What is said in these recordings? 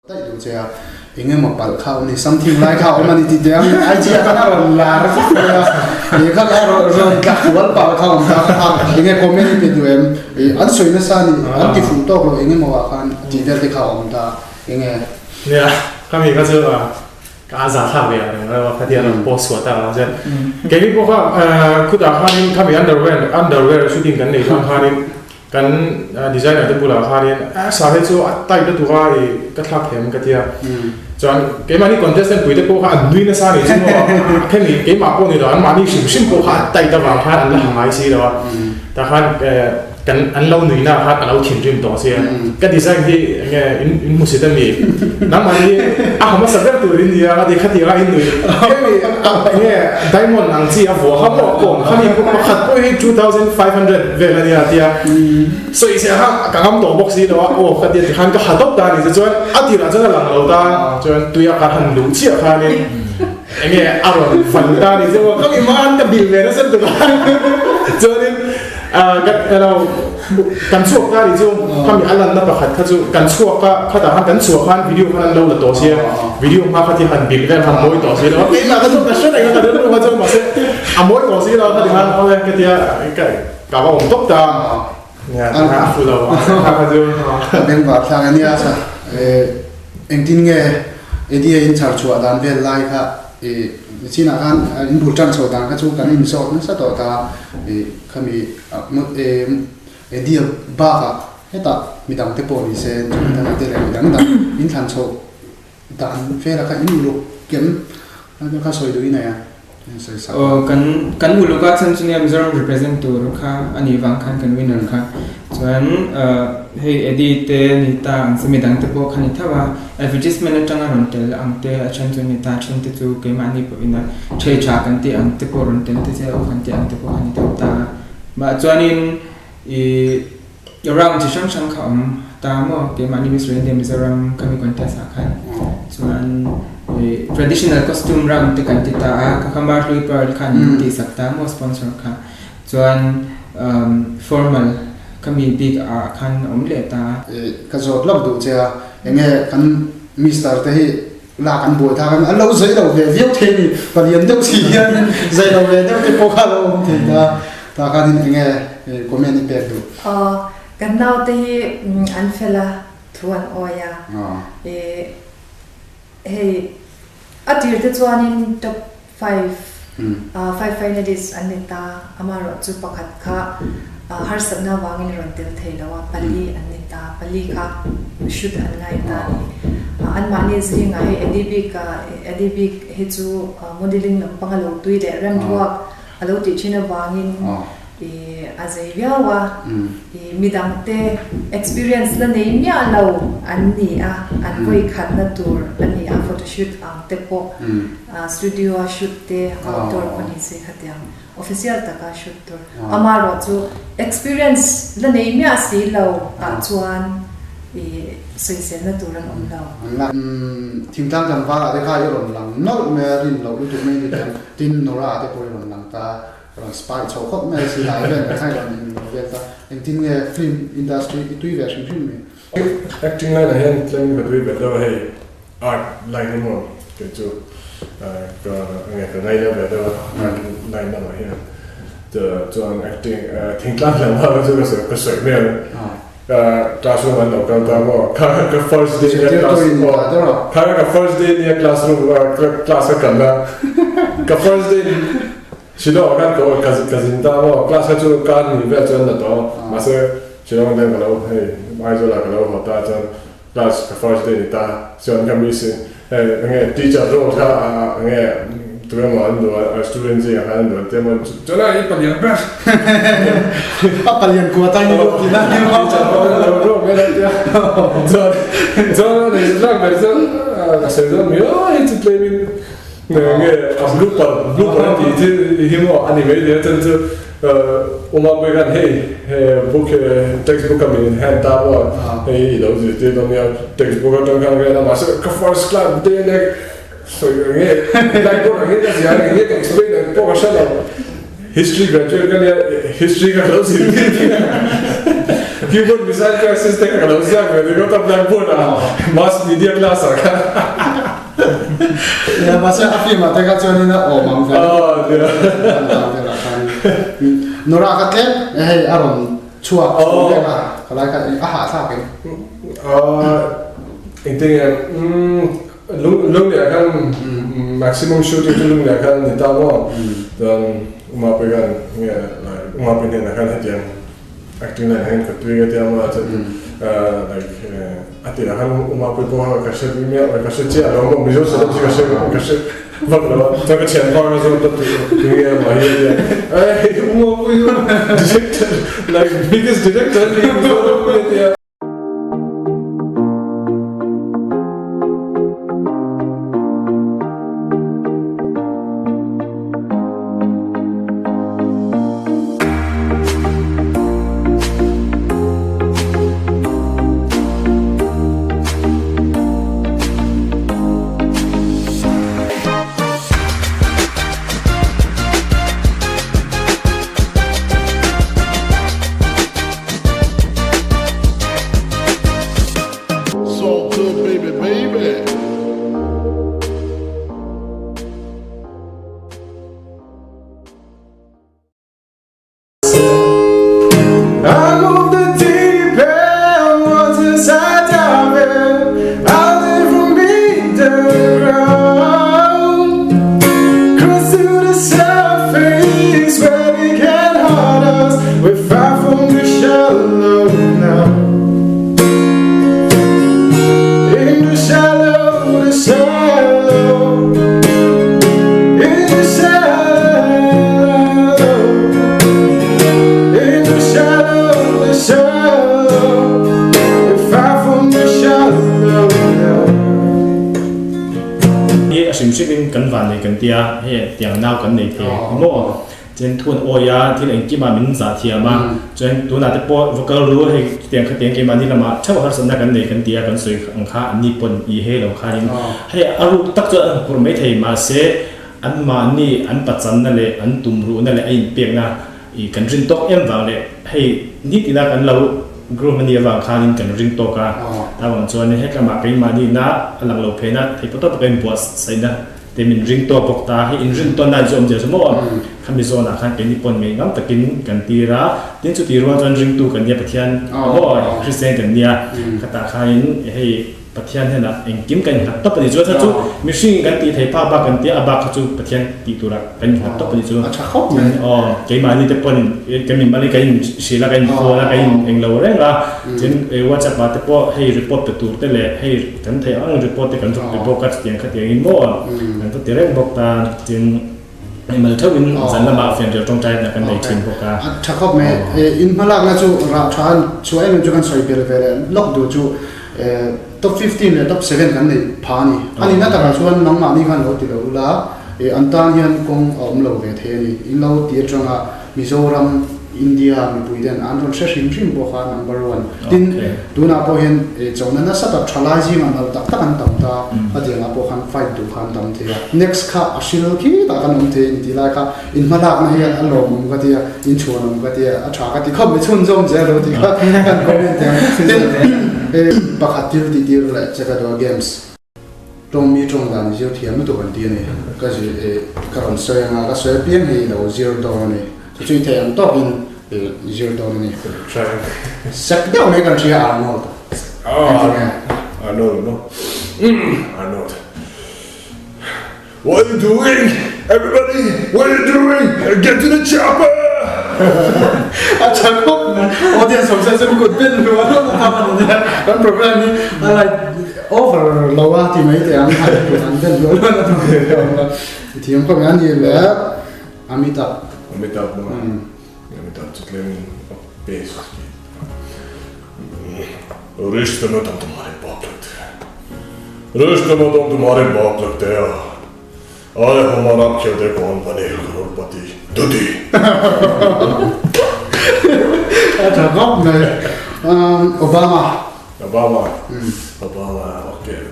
Daih duh che a, eng emaw palh kha awm ni, something lai kha awm a ni tih te ang IG ah khan a rawn lar vak mai a, ih kha kha rawn rawn tla fual palh kha awm ta kha eng nge comment i pe duh em, ih an sawi nasa a ni, an ti fuh tawk lo eng emaw ah khan tih vel te kha a awm ta, eng nge. Nia, khami kha chu ka a zah thlak ve ang reng reng a, khatia rawn post chhuah tak ang chuan keini pawh kha khutah khanin khami underwear underwear shooting kan neih hlang khanin Kan designer te bulah khanin a sa hi chu a tight lutuk a i ka thlak thiam ka tia. Chuan keimahni contestant pui te pawh kha an nui nasa a nih chu maw a khen ni keimah pawh ni lo anmahni hrim hrim pawh kha a tight avang khan an la ha ngai si lo a. Tah khan kan an lo nuihna khan a lo thinrim tawh sia. Ka design hi enge in in hmusit a mi? Nangmahni a ha hmasa ber tur in nia ka ti khatiang a in nuih hemi enge diamond ang chi a vuah kha pawh kawm khami pakhat pawh hi 2500 vel a nia tia sawi se kha ka ngam tawh bawk si lo a aw ka tia tikhan ka ha dawp ta a ni chu chuan a tirah chuan a lang lo ta chuan tuia ka han luh chiah khanin enge a rawn fal ta a ni chu ka mi hma an ka bil ve nasa lutuk a chuanin ka elo kan chhuak ta a ni chu khami a lanna pakhat kha chu kan chhuak a khatah khan kan chhuah khan video khan an lo la tawh sia video hma kha ti han bil vel han mawi tawh si lo a keimah kha chu ka hre reng a ka rilru kha chuan mahse A mawi tawh si lo kha tikhan awle ka tia ka ka va awm tawp ta nia tikhan a fu lo a kha kha chu. Ka beng var thlak a nia sa engtin nge Eddie a in chhar chhuah dan vel lai kha i chinah khan in bul tan chho dan kha chu kan in zawt nasa tawh ta i khami Eddie bakah hetah midang te pawh ni se Jonathan a te leh midang dang in thlan chho Dan vela kha in uluk kem a kha sawi duh i nei a, in sawi sak a. Aw kan kan uluk a chhan chu nia Mizoram represent tur kha a nih vang khan kan winner kha chuan hei Eddie te ni ta ang che midang te pawh kha ni tho a advertisement atanga rawn tel ang te a then chu ni ta a then te chu keimahni pawhin a thei tha kan tih ang te pawh rawn tel te che aw kan tih ang te pawh kha ni tho ta a mah chuanin ih Round chi hrang hrang kha awm ta maw? Keimahni Miss Reindeer Mizoram khami contest ah khan chuan traditional costume round te kan ti ta a, ka kha Marhlui Pearl khan min tih sak ta maw sponsor kha. Chuan formal khami bik ah khan awm leh ta a. Ka zawt lawk duh che a, enge kan Mister te hi lak an buai thak an lo zai lo ve viau thei ni palian deuh si hian zai lo ve deuh te pawh kha lo awm thei ta ta khanin enge comment i pek duh. Aw kan naute hi an fel a thu an awi a i hei a tir te chuanin top 5 5 finalist an ni ta amaherawh chu pakhat kha harsatna avangin a rawn tel thei lo a, pali an ni ta, pali kha shoot an ngai ta a ni. Anmahni zingah hei Eddie bik Eddie bik hi chu modelling lampang a lo tui leh remruak a lo tih thin avangin I a zei viau a, i midangte experience la nei miah lo an ni a, an vawi khatna tur a ni a, photoshoot ang te pawh studio a shoot te outdoor pawh ni se khatiang official taka shoot tur. Amaherawh chu experience la nei miah si lo ah chuan i sawiselna tur an awm lo. Thingtlang tlangval ah te kha i rawn lang nawlh mai a, rin loh lutuk mai ni te ang, tin Nora ah te pawh i rawn lang ta. Rawn spy chho khawp mai si lai vel kan rawn in lo vel ta. Engtin nge film industry i tui ve hrim hrim mi? Acting line ah hian tlem ka tui ve deuh a hei art line hi maw kei chu ka nge ka ngaina ve deuh a art line lamah hian chuan acting thingtlang lam ah chu ka sawi ka sawi hmel classroom an lo kal ta maw kha ka first day nia class kha ka first day nia classroom class ka kal a ka first day Shillong ah khan ka ka zin ta maw, class kha chu kar hnih vel chuan la tawh a, mahse Shillong atang ka lo hei Aizawl ah ka lo haw ta chuan class ka first day ni ta chuan ka miss in hei enge teacher role kha enge tu emaw an duh a student zingah khan an duh an tia maw chuan a i palian ber a palian kua ta ni lo tina ni maw teacher role an lo role ber an tia chuan chuan a nei zak ber chuan ka sawi dawn mi aw hei chu tlem in Nge nge a blooper blooper a tih chu hi maw a ni mai nia chuan chu Uma pawh khan hei he book textbook a min hand ta maw hei i lo zirtir dawn nia textbook atang khan ka en a mahse ka first class te ania sawi nge blackboard ang hian ka zia nge ka explain ang pawh ka hre lo history graduate ka nia history ka lo zirtir nia. Cuban Missile Crisis te kha ka lo ziak ve ringawt a blackboard ah mass media class ah khan. Nia mahse a film ah te kha chuanin a awm ang vel. Aw nia. Velah khan Nora kha tlem hei a rawn chhuak chho vek a ka lai kha a hahthlak em? Engtin nge lung lungleh khan maximum shooting chu lungleh khan ni ta maw chuan Umapuii khan nge like Umapuii hnenah khan hetiang acting line ah hian ka tui ka tia maw chuan like a tirah khan Umapuii pawh kha ka hre miah ka hre chiah lo maw Mizo celeb chu ka hre ka hre vak lo a chuan ka thianpa kha zawt a tunge amah hi a tia ei Umapuii director like biggest director a ni Mizoram hi a tia. Hi a hrim hrim in kan van nei kan tia hei tiang nau kan nei thei maw Chuan thu an awi a, thil engkimah min zah thiam a, chuan tunah te pawh va kal ru hei chutiang khatiang keimahni lamah theuh harsatna kan nei kan ti a, kan sawi ang kha anni pawn i hei lo khanin hei a ruk tak chuan an phur mai thei mahse anmahni an pachanna leh an tumruhna leh a inpekna i kan rin tawk em vang leh hei nitina kan lo groom a nih avang khanin kan ring tawk a, tah vang chuan hetlamah keimahni na a lang lo phei na thei pawh tawp taka inbuatsaihna Te min ring tawk bawk ta, hei inrin tawn lai chu awmzia chu maw? Khami zawnah khan keini pawn ngei ngam takin kan tir a, tin chuti rual chuan ringtu kan nia Pathian maw Kristian kan nia, khatah khanin hei Pathian hnenah engkim kan innghat tawp a ni chu, a chu mihring kan tih thei phak bak kan tia a bak kha chu Pathian tih turah kan innghat tawp a ni chu. A tha khawp mai. Aw, keimahni te pawn kan min malin kan inhrilh a, kan inphone a, kan in englo reng a, tin WhatsApp ah te pawh hei report pe tur te leh hei Kan theih ang report te kan zuk pe bawk a, chutiang khatiang in maw kan va ti reng bawk ta, tin mal theuh in zan lamah fianrial tawngtai na kan nei thin bawk a. A tha khawp mai, in hmalakna chu rah tha an chhuah em em chu kan sawi bel ve leh lawk duh chu top 15 leh top 7 kan nei pha a ni. A nihna takah chuan nangmahni khan lo ti lo ula, an tan hian kawng a awm lo ve thei a ni. In lo ti atanga Mizoram, India mipui ten an rawn hre hrim hrim pawh kha number one. Tin, tunah pawh hian chona nasa tak thalai zingah nalh tak tak an tam ta, a tiangah pawh khan fight duh kha an tam thei a. Next kha a hril khi tah kan awm thei a ni tih lai kha in hmalakna hi a lawmawm ka ti a, in chhuanawm ka ti a, a tha ka ti khawp mai chhunzawm zel lo tih kha kan comment ang. Tin, pakhat thil tih tir leh che ka duh a games. Tawng mi tawng dan i zir thiam lutuk an ti a ni. Ka zir eh ka rawn sawi anga ka sawi apiang hi i lo zir dawn a ni. Chu chu i theih ang tawkin i zir dawn a ni. Sek deuh mai kan hria Arnold. Arnold maw? Arnold. What are you doing? Everybody, what are you doing? Get to the chopper! A tha khawp mai. Audience awm se chu kut ben hluah hluah na tham a ni nia. Kan program hi a like over lo a ti mai teh ang han kut an ben hluah hluah na tham a ni nia. I thiam khawp mai a ni le Amitabh. Amitabh maw? Amitabh chu tlem in a pace Rishte mein tum tumhare baap lagte hain. Rishte mein tum tumhare baap lagte hain. Ae hamara khel de kaun banega crorepati dudi. A tha khawp mai. Obama. Obama. Obama okay.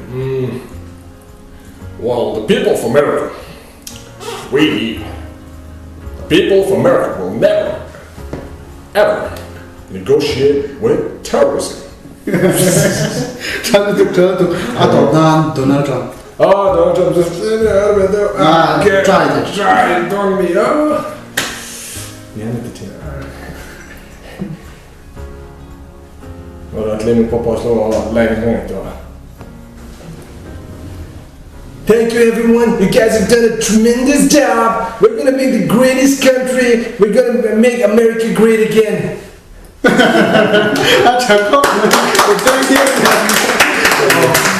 Well the people of America we the people of America will never ever. negotiate with terrorism. Tha lutuk tha lutuk a tawp nan Donald Trump. Oh Donald Trump just Ah try teh. Try don mi a. Ni han ti thin. Ora tlem in pop slow line ka ngai tawh a. Thank you everyone, you guys have done a tremendous job, we're gonna make the greatest country, we're gonna make America great again. A tha khawp mai, thank you.